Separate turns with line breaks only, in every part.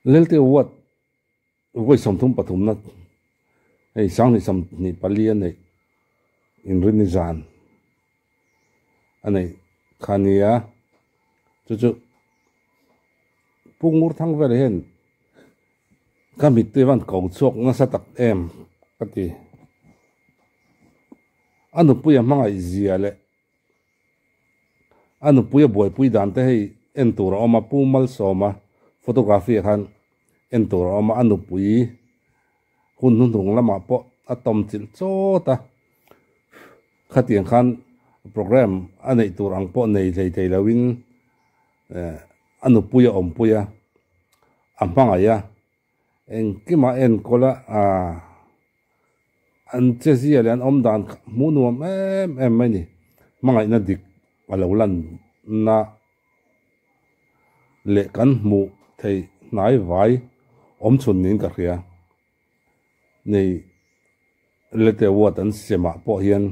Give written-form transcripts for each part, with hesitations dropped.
Lelte Award vawi 33 na hei 2024 a neih inrinni zan a neih kha a nia chu chu Pu Ngurthang vel hian ka mittui a van ko chhuak nasa tak em ka ti. A nupui a hmangaih zia leh a nupui a buaipui dan te hei en tur a awm a, Pu Malsawma photography ah khan en tur a awm a, a nupui hun hnuhnung lamah pawh a tawm chilh chawt a, khatiang khan programme a neih tur ang pawh nei hlei thei loin a nupui a awmpui a, a hmangaih a. Engkimah enkawl a ah an che zia leh an awm dan kha hmuh nuam em em mai ni. Hmangaihna dik a lo lanna leh kan hmuh theih hnai vai awm chhun niin ka hria. Nei Lete Award an semah pawh hian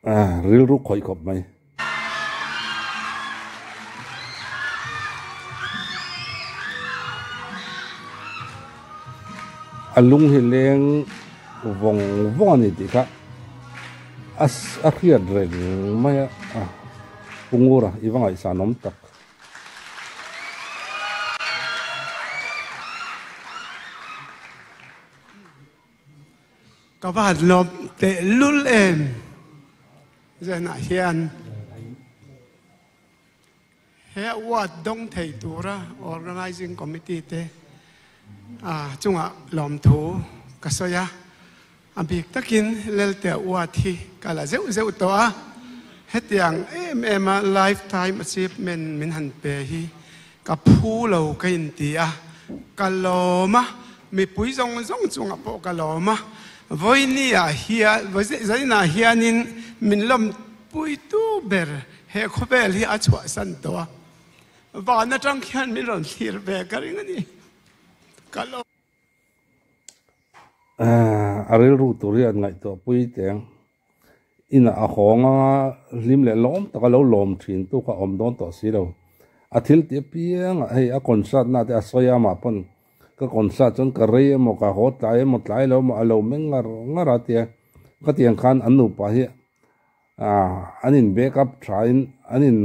Ah, rilru khawih khawp mai. A lung hi leng vawng vawng a ni tih kha a a hriat reng mai a, ah Pu Ngura i va ngaihsan awm tak.
Ka va han lawm tehlul em zanah hian he award dawng thei tura Organizing Committee te chungah lawmthu ka sawi a, a bik takin Lelte award hi ka la zeuh zeuh tawh a, hetiang em em a lifetime achievement min han pe hi Ka phu lo ka inti a, ka lawm a, mipui zawng zawng chungah pawh ka lawm a, vawinia hian, vawizainah hianin min lawmpuitu ber he khawvel hi a chhuahsan tawh a, van atang khian min rawn thlir ve ka ring a ni, ka lawm.
A rilru tur hi an ngaihtuah pui teng. Inah a hawng a, hlim leh lawm taka lo lawm thin tu kha a awm dawn tawh si lo. A thil tih apiangah hei a concert na te a sawi a amah pawn ka concert chuan ka rei emaw ka haw tlai emaw tlai lo emaw a lo meng ngar ngar a tia khatiang khan an nupa hi an in back up tha in an in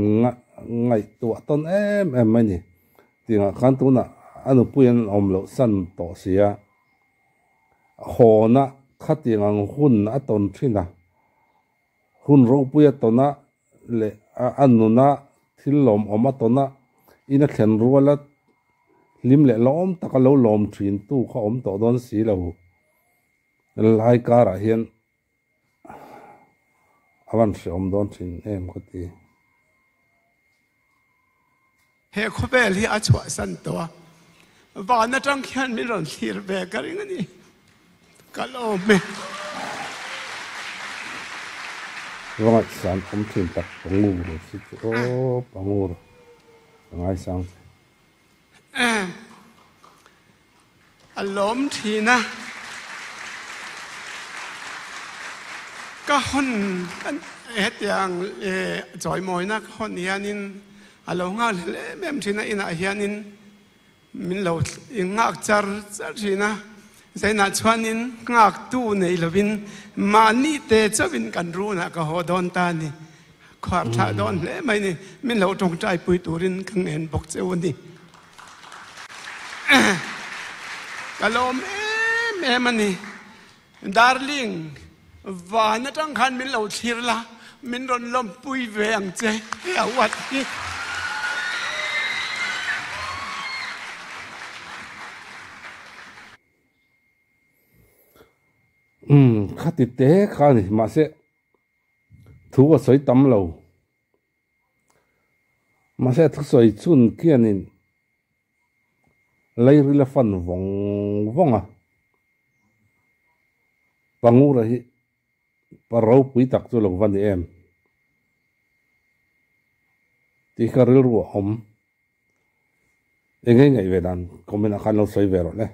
ngaihtuah tawn em em mai a ni. Tiangah khan tunah a nupui an awm loh san tawh si a. Hawna khatiang ang hun a tawn thin a, hun ropui a tawn a leh a nuna thil lawmawm a tawn a, in a thlen rual a hlim leh lawm taka lo lawm thin tu kha awm tawh dawn si lo. Lai karah hian a van hrehawm dawn thin em ka ti.
He khawvel hi a chhuahsan tawh a, van atang khian min rawn thlir ve ka ring a ni. Ka lawm e.
Va ngaihsan awm thin tak Pangur si chu aw Pangur ka ngaisang che.
A lawm thin a, ka hawn kan hetiang chawimawina ka hawn hianin a lo nghal hlel em em thin a, inah hianin min lo nghak char char thin a, zainah chuanin nghaktu nei lovin mahni te chauhin kan runah ka haw dawn ta a ni, khuar thlah dawn hle mai ni, min lo tawngtai pui turin ka ngen bawk cheu a ni. Ka lawm em em a ni. Darling, van atang khan min lo thlir la, min rawn lawmpui ve ang che he a uat hi.
Umm, khati te kha a ni, mahse thu a sawi tam lo. Mahse thusawi chhun khianin leiril a fan vawng vawng a, Pangura hi pa ropui tak chu lo va ni em tih kha rilru a awm. Eng nge ngaih ve dan comment ah khan lo sawi ve rawh le.